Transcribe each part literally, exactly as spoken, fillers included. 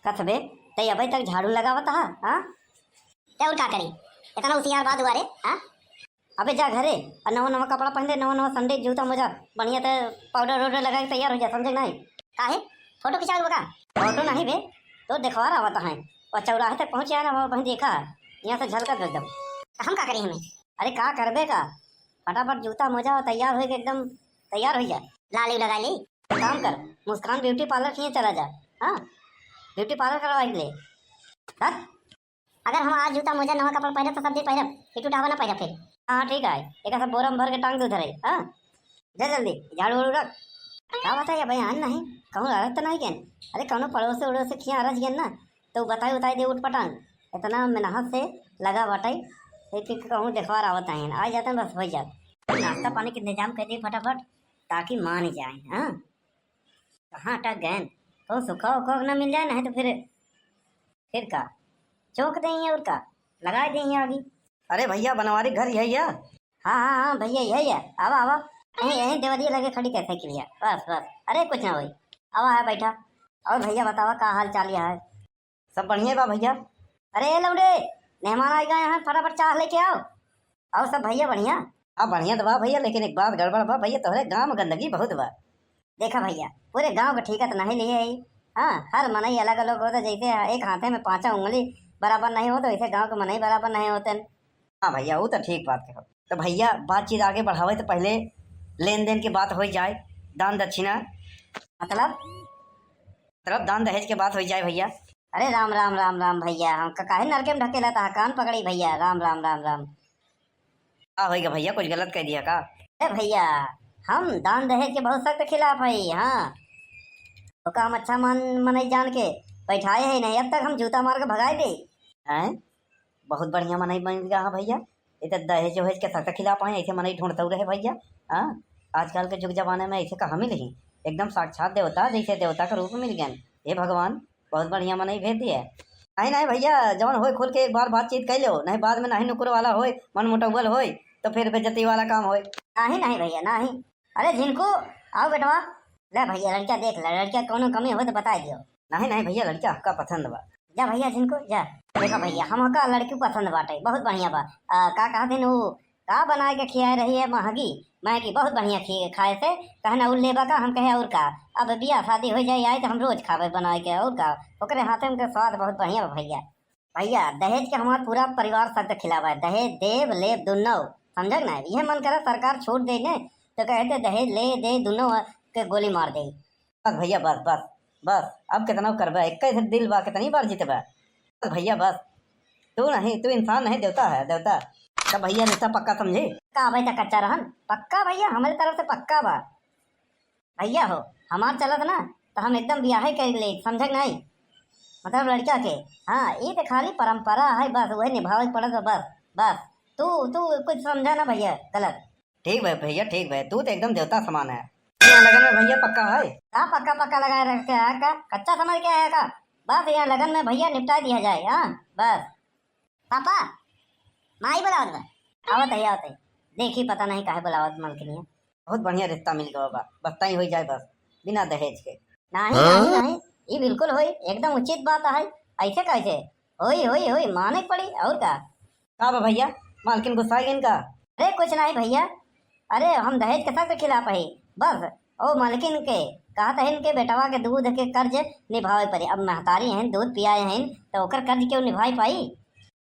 कथबे, तै अबे तक झाड़ू लगावत हा, हाँ? तै और का करी? इतना होशियार बात हुआ रे, हाँ? अबे जा घरे, और नवा नवा कपड़ा पहन ले, नवा नवा संडे, जूता मोजा, बढ़िया ते पाउडर वाउडर लगा के तैयार हो जा, समझे नहीं? काहे? फोटो खिंचावे का? फोटो नहीं बे, तो देखवार आवत है, और चौराहे तक पहुँच आया ना, वहाँ वहीं देखा है, यहाँ से झलकत एकदम। तो हम का करी हमें? अरे का करबे का, फटाफट जूता मोजा और तैयार होके एकदम तैयार हो जा। लाली लगा ली। काम कर, मुस्कान ब्यूटी पार्लर किए चला जा। हाँ, ब्यूटी पार्लर करवा ले। हट। अगर हम आज जूता मोजा नवा कपड़ा पहनब तो सब दिन पहनब, फिर टूटावा ना पहनब फिर। हाँ ठीक है, एक सब बोरा में भर के टांग दे उधर है। हाँ, जा जल्दी झाड़ू उड़ू रख। का बताइए भाई, आन नहीं कहूँ अरज तो नहीं गेन। अरे कौनो पड़ोस उड़ोस से खिया अरज गेन ना, तो बताई उताई दे उठ पटांग। इतना मेहनत से लगा बाटे, एक एक कहूँ देखवार आवत आइन, आ जाते हैं बस हो जात। नाश्ता पानी के इंतजाम कर दे फटाफट, ताकि मान जाए। हाँ, कहाँ अटक गए? तो सुखा उखा ना मिल जाए, नहीं तो फिर, फिर का चौक देंगे और का लगा देंगे आगे। अरे भैया, बनवारी घर यही है? हाँ हाँ हाँ भैया, यही है, आवा आवा, यहीं यहीं देवरिया लगे खड़ी कर साइकिलिया, बस बस, अरे कुछ ना होई, आवा है बैठा। और भैया बतावा का हाल चाल है? सब बढ़िया बा भैया। अरे ए लौंडे, मेहमान आ गए हैं, फटाफट चाह लेके आओ। और सब भैया बढ़िया? हाँ बढ़िया तो बा भैया, लेकिन एक बात गड़बड़ बा भैया, तोहरे गाँव में गंदगी बहुत बा। देखा भैया, पूरे गाँव के ठीका तो नहीं लिए है। हाँ, हर मनई अलग अलग होता, जैसे एक हाथे में पांचा उंगली बराबर नहीं होता, वैसे गाँव के मनई बराबर नहीं होते। हाँ भैया, वो तो ठीक बात कहो। तो भैया, बातचीत आगे बढ़ावे तो पहले लेन देन की बात हो जाए, दान दक्षिणा। मतलब? मतलब दान दहेज के बात हो जाए भैया। अरे राम राम राम राम भैया, हमका काहे नरके में ढकेला था, कान पकड़ी भैया, राम राम राम राम। का होइगा भैया, कुछ गलत कह दिया का? ए भैया, हम दान दहेज के बहुत सख्त खिलाफ है। हाँ, ओका हम अच्छा मन मनई जान के बैठाए है नहीं, अब तक हम जूता मार के भगाए दे। हैं? बहुत बढ़िया मनई बन गया। हाँ भैया, ये तो दहेज वहेज के सख्त खिलाफ है, ऐसे मनई ढूंढते रहे भैया। हाँ, आजकल के जुग जमाने में ऐसे कहाँ मिले ही? एकदम साक्षात देवता, जैसे देवता का रूप मिल गए। हे भगवान, बहुत बढ़िया मनई भेज दिए। नहीं नहीं भैया, जवन होए खुल के एक बार बातचीत कर लो, नहीं बाद में नहीं नुकुर वाला होए, मन मुटौवल होए, तो फिर बेइज्जती वाला काम होए। नहीं नहीं भैया नहीं। अरे झिनको, आओ बेटवा। ले भैया, लड़का देख ले, लड़का कौनो कमी हो तो बता दियो। नहीं नहीं भैया, लड़का आपका पसंद बा। जा भैया झिनको जा। देखा भैया, हमका लड़की पसंद बाटे, बहुत बढ़िया बा। आ, का कहत हिन उ, का बनाए के खियाए रही है महगी, महगी बहुत बढ़िया खी-, खाए से, कहना उ लेबा का, हम कहे और का। अब बियाह शादी हो जाए आई तो हम रोज खाबे बनाए के, और का। ओकरे हाथे में के स्वाद बहुत बढ़िया बा भैया। भैया, दहेज के हमार पूरा परिवार सख्त खिलाफ है, दहेज देब लेब दुनो, समझक ना? यह मन करे सरकार छूट दे ने, तो कहते दहेज ले दे दुनो के गोली मार दे। बस भैया, बस बस बस, अब कितना करबे? इक्कीस दिल बा, कितनी बार जीतबे? बस भैया बस, तू नहीं, तू इंसान नहीं, देवता है, देवता। तब भैया रिश्ता पक्का समझे? का भाई, तो कच्चा रहन? पक्का भैया, हमारे तरफ से पक्का बा। भैया हो, हमार चलत ना, तो हम एकदम बियाहे कर ले, समझक नहीं? मतलब लड़का के। हाँ, ये तो खाली परंपरा है बस, वही निभावे के पड़त बा बस। बस तू, तू कुछ समझा ना भैया गलत। ठीक भाई, भैया ठीक भाई, तू तो एकदम देवता समान है। यहाँ लगन में भैया पक्का है? का पक्का पक्का लगाए रखे है का? कच्चा समझ के आया का? बस यहाँ लगन में भैया निपटा दिया जाए। हाँ बस। पापा, माई बुलावत बा। आवत है, आवत है। देखी, पता नहीं काहे बुलावत मलकिनिया। बहुत बढ़िया रिश्ता मिल गवा बा, बस तई हो जाए बस, बिना दहेज के। नहीं, हाँ? नहीं, नहीं, ये बिल्कुल होई, एकदम उचित बात है। ऐसे कैसे? होई, होई, होई, माने के पड़ी, और का? का बा भैया, मालकिन गुस्सा गइन का? अरे कुछ नहीं भैया, अरे हम दहेज के सख्त खिलाफ है। बस ओ मालकिन के कहत है, इनके बेटवा के दूध के कर्ज निभावे पड़ी। अब महतारी हैं, दूध पियाए हैं, तो ओकर कर्ज क्यों निभाई पाई?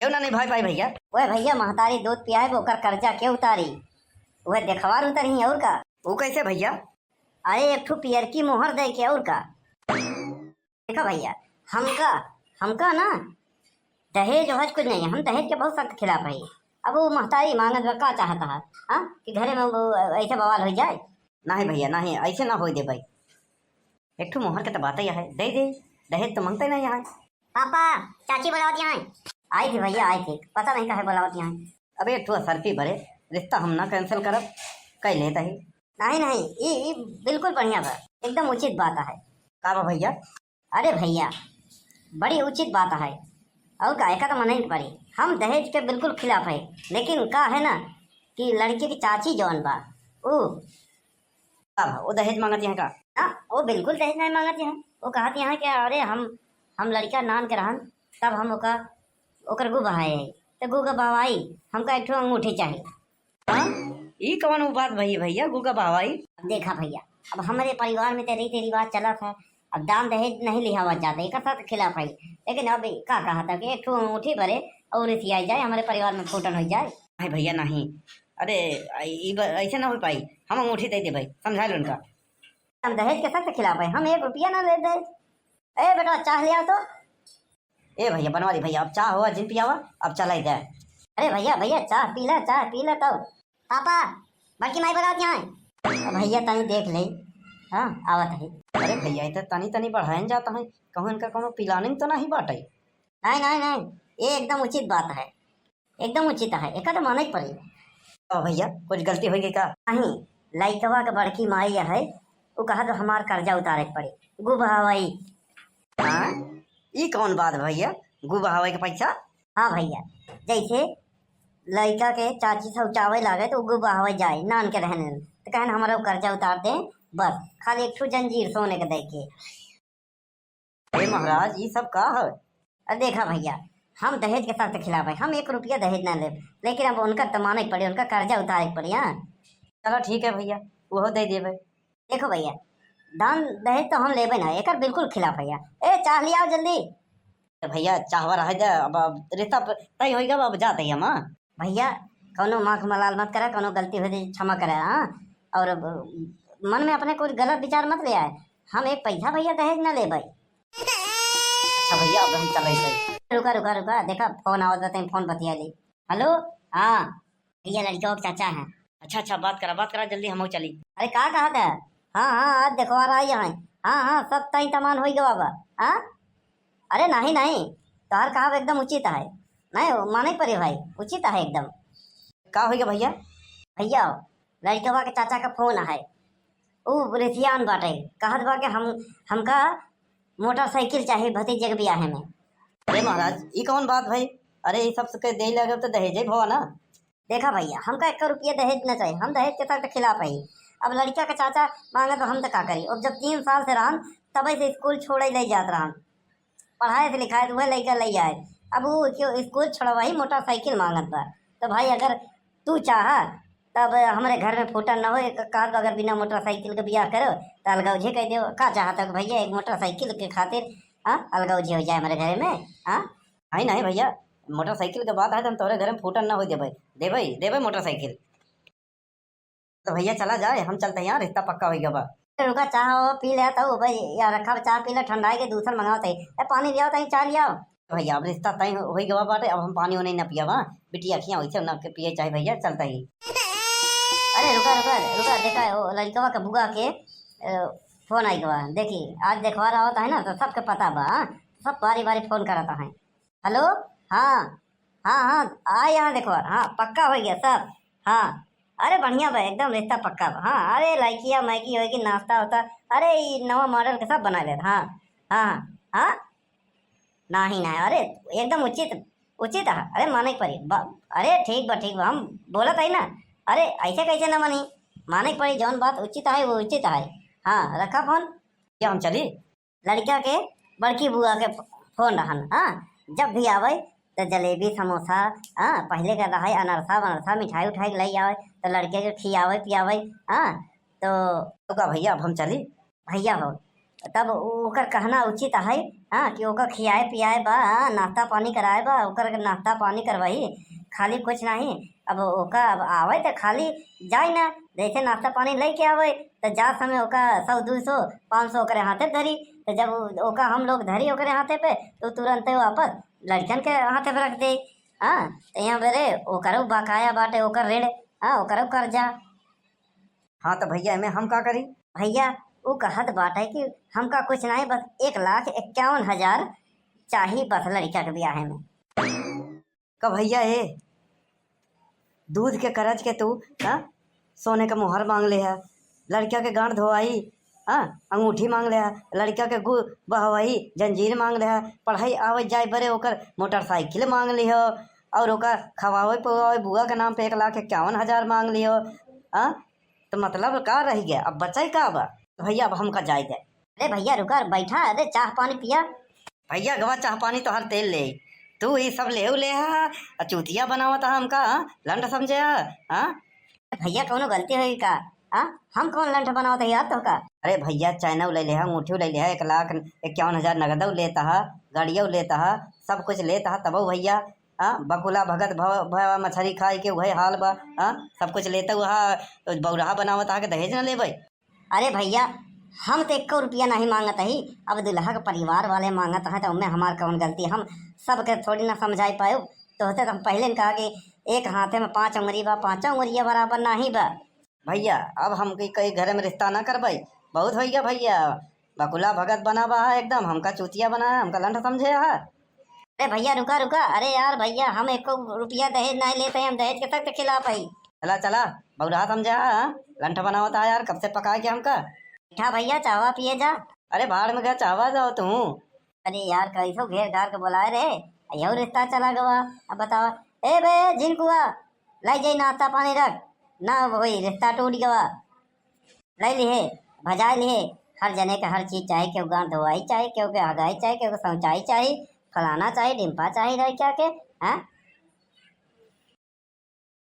क्यों ना निभाई पाई भैया? ओए भैया, महतारी दूध पियाए, ओकर कर्जा के उतारी? वह देखवार उतरी, और का? वो कैसे भैया? अरे एक ठो पियर की मोहर दे के, और का? देखा भैया, हमका, हमका ना दहेज वहेज कुछ नहीं, हम दहेज के बहुत सख्त खिलाफ है। अब वो महतारी मांगत बा, का चाहता है, हाँ, कि घरे में वो ऐसे बवाल हो जाए? नहीं भैया, नहीं, ऐसे ना होई दे भाई। एक ठो मोहर के तो बात ही है, दे दे, दहेज तो मांगते नहीं है। पापा, चाची बुलावत यहाँ। आई थी भैया, आई थी, पता नहीं काहे बुलावत यहाँ। अब एक ठो असरफी बरे, रिश्ता हम ना cancel करब, कह लेता ही। नहीं, नहीं, ये, ये बिल्कुल बढ़िया बा, एकदम उचित बात है। का बा भैया? अरे भैया, बड़ी उचित बात है, और का, एका तो मनाई के पड़ी। हम दहेज के बिल्कुल खिलाफ है, लेकिन का है ना कि लड़की की चाची जौन बा, ऊ का बा, वो दहेज मांगत यहाँ का? ना, वो बिल्कुल दहेज नहीं मांगत यहाँ। वो कहत यहाँ कि अरे हम हम लड़िका नान के रहन, तब हम ओका, ओकर गु बहाए है। त गु का बहवाई, हमका एक ठो अंगूठी चाही। हाँ? ई कवन बात भई भइया, गु का बहवाई? अब देखा भइया, अब हमरे परिवार में त रीति रिवाज चलत है, अब दान दहेज नहीं लिहावत जाता, एकर सब खिलाफ है। लेकिन अब का कहा था कि एक ठो अंगूठी बरे और रिसियाई जाए, हमरे परिवार में फूटन हो जाए। नहीं भइया, नहीं। अरे, ई ब-, ऐसे ना हो पाई, हम अंगूठी दे दे भाई, समझा लो उनका। हम दहेज के सख्त खिलाफ है, हम एक रुपया ना ले दहेज। ए बेटा, चाह ले आओ तो। ए भइया, बनवारी भइया, अब चाह हुआ, जिन पियावा, अब चलाई दे। अरे भइया, भइया, चाह पी ले, चाह पी ले तो। पापा, बड़की माई बुलावत यहाँ है। अब भइया तनी देख ले, हाँ, आवत है। अरे भइया, ई त तनी तनी बढ़ाएन जात है, कहूँ इनका कौनो planning तो नहीं बाटे? नहीं, नहीं, नहीं, ये एकदम उचित बात है। एकदम उचित है, एका तो माने के पड़ी। तो भइया, कुछ गलती होई गई का? नहीं, लइकवा के बड़की माई है, उ कहत हमार कर्जा उतारे के पड़ी, गु बहावई। हाँ? ई कौन बात भइया, गु बहावे के पैसा? हाँ भइया, जैसे लइका के चाची सौचावे लागे तो गु बहावे जाए, नान के रहने, तो कहन हमारा कर्जा उतार दे, बस खाली एक ठो जंजीर सोने के दे के। हे महाराज, ई सब का है? अरे देखा भइया, हम दहेज के सख्त खिलाफ है, हम एक रुपया दहेज ना लेब, लेकिन अब उनका तो माने के पड़ी, उनका कर्जा उतारे के पड़ी। हाँ, चलो ठीक है भइया, वो दे देबे। देखो भइया, दान दहेज तो हम लेबे ना, एकर बिल्कुल खिलाफ है। ए, चाह ले आओ जल्दी। तो भइया, चाहवा रहे दे, अब, अब रिश्ता प-, तय होई गवा, अब जाते ही हम, हाँ। भइया, कौनो माख मलाल मत करा, कौनो गलती हो जाए, क्षमा करा, हाँ। और अब मन में अपने कुछ गलत विचार मत ले आए, हम एक पैसा भइया दहेज ना लेबै। अच्छा भइया, अब हम चले थे। रुका, रुका, रुका, देखा फोन आवत बा, तनी फोन बतिया ली। हेलो, हाँ, भइया लड़िका के चाचा हैं। अच्छा, अच्छा, बात करा, बात करा, जल्दी हम चली। अरे का कहत है? हाँ, हाँ, आज देखवा रहा है। हाँ, हाँ, सब तय तमाम होई गवा बा। हाँ? अरे नहीं, नहीं, तोहर कहब एकदम उचित है। नहीं, माने पड़े भाई, उचित है एकदम। का होई गवा भइया? भइया, लड़िकवा के चाचा का फोन है, उ रिसियान बाटे, कहत बा कि हम, हमका मोटरसाइकिल चाही भतीजे के बियाहे में। अरे महाराज, ई कौन बात भाई? अरे, ई सब के देई लगे तो दहेजे भवा ना। देखा भइया, हमका एक रुपया दहेज न चाही, हम दहेज के सख्त खिलाफ है। अब लड़िका के चाचा मांगे तो हम तो का करी? अब जब तीन साल से रहन, तबे से स्कूल छोड़े ले जात रहन, पढ़ाए से लिखाए से उहे लइका ले आए। अब उ क्यों स्कूल छोड़वाई, मोटरसाइकिल मांगत बा। तो भाई, अगर तू चाह, तब हमरे घर में फूटन न हो, एक कहत बा, अगर बिना मोटरसाइकिल के बियाह करो, तो अलगौझे कह दो। का चाहत हो भइया, एक मोटरसाइकिल के खातिर, हाँ, अलगौझे हो जाए हमरे घर में, हाँ? नहीं, नहीं भइया, मोटरसाइकिल के बात है तो हम तोरे घर में फूटन न हो देबे, देबे, देबे मोटरसाइकिल। तो भइया चला जाए, हम चलते हैं यार, रिश्ता पक्का हो गया बा। रुका, चाह हो पी ले तो भाई, या रखा चाह पी ले, ठंडा है के दूसर मंगाओ ते। ए, पानी लियाओ तई, चाह लियाओ। भइया, अब रिश्ता तय हो, हो गवा बाटे, अब हम पानी ओनी न पियब, हाँ? बिटिया खिया वैसे न के पिए चाहे भइया, चलता ही। अरे रुका, रुका, रुका, देखा, ओ लड़िकवा के बुआ के, अ, फोन आई गवा। देखी, आज देखवा रहा होता है ना, तो सबके पता बा, हाँ? सब बारी बारी फोन करता है। हेलो, हाँ, हाँ, हाँ, आ यहाँ देखवा, हाँ, पक्का हो गया सब, हाँ। अरे बढ़िया बा, एकदम रिश्ता पक्का बा, हाँ। अरे लइकिया मैकी होई कि नाश्ता होता, अरे ई नवा मॉडल के सब बना लेत, हाँ, हाँ, हाँ। नाही, नाही, अरे एकदम उचित, उचित है। अरे माने के पड़ी, ब-, अरे ठीक बा, ठीक बा, हम बोलत हई ना। अरे ऐसे कैसे ना मानी, माने के पड़ी, जौन बात उचित है वो उचित है। हाँ, रखा फोन। क्या हम चली? लड़िका के बड़की बुआ के फोन रहन, हाँ, जब भी आवे तो जलेबी, समोसा, हाँ, पहले का रहे अनरसा वनरसा, मिठाई उठाई लई आवे, तो लड़िका के खियावे पियावे, हाँ। तो तो का भइया, अब हम चली? भइया हो, तब ओकर कहना उचित है, हाँ, कि ओकर खियाए पियाए बा, हाँ, नाश्ता पानी कराए बा, ओकर नाश्ता पानी करवाई, खाली कुछ नहीं। अब ओका अब आवे त खाली जाए ना, जैसे नाश्ता पानी लेके आवे, त जा समय ओका सौ, दू सौ, पाँच सौ ओकरे हाथे धरी, त जब उ-, ओका हम लोग धरी ओकरे हाथे पे, तो तुरंते वापस लड़िकन के हाथे पे रख दे। हाँ, तो यहाँ बेरे ओकरो बकाया बाटे, ओकर ऋण, हाँ, ओकरो कर्जा। हाँ, तो भइया, एमे हम का करी? भइया, उ कहत बाटे कि हमका कुछ नहीं, बस एक लाख इक्यावन हजार चाही, बस लड़िका के बियाहे में। का भइया, ए, दूध के करज के तू, हाँ, सोने का मोहर मांग ले है, लड़िका के गांठ धोआई, हाँ, अंगूठी मांग ले है, लड़िका के गु बहवाई, जंजीर मांग ले है, पढ़ाई आवे जाए बरे ओकर मोटरसाइकिल मांग ले हो, और ओका खवावे पिवावे बुआ के नाम पे एक लाख इक्यावन हजार मांग ले हो, हाँ। तो मतलब का रह गया, अब बचाई का बा? भइया, अब हमका जाए दे। अरे भइया रुका, बैठा, अरे चाह पानी पिया। भैया गवा चाह पानी तोहर तेल ले, तू ई सब लेहू ले हा, आ चूतिया बनावत हा हमका, हाँ? लंठ समझे हा, हाँ? भैया कौनो गलती होई का? हाँ, हम कौन लंठ बनावत है यार तोहका? अरे भैया चैनऊ ले ले हा, अंगूठियो ले ले हा, एक लाख इक्यावन हजार नगदऊ लेत हा, गाड़ियऊ लेत हा, सब कुछ लेत हा, तबऊ भैया, हाँ, बकुला भगत भव भवा मछरी खाई के उहे हाल बा, हाँ, सब कुछ लेत हा, बौरहा बनावत हा के दहेज न लेबै? अरे भैया, हम तो एक्को रुपया नहीं मांगत ही, अब दुल्हा के परिवार वाले मांगत हैं तो उनमें हमार कौन गलती? हम सबके थोड़ी ना समझाई पाए। तोहसे तो हम पहले न कहा कि एक हाथे में पांच उंगली बा, पांचों उंगलिया बराबर नहीं बा। भैया, अब हमके कई घर में रिश्ता ना करबै, बहुत होइ गया भैया। बकुला भगत बना बा एकदम, हमका चूतिया बना है, हमका लंठ समझे है। अरे भैया रुका रुका, अरे यार भैया, हम एको रुपया दहेज नहीं लेते हैं, हम दहेज के सख्त खिलाफ है। चला चला, बौरहा समझा है, हाँ? लंठ बनावत है यार, कब से पका के हमका। मीठा भैया, चाहवा पिए जा। अरे भाड़ में गया, चाहवा जाओ तू। अरे यार, कैसो घेर घार के बोलाए रहे, यहू रिश्ता चला गवा। अब बताओ, ए बे झिनकुआ, लाई जाई नाश्ता पानी रख, ना वही रिश्ता टूट गवा। लै लिहे, भजाए लिहे, हर जने के हर चीज चाही, केहू गांठ धोवाई चाही, केहू के हगाई चाही, केहू के शौचाई चाही, फलाना चाही, ढिम्पा चाही, रह क्या के, हैं?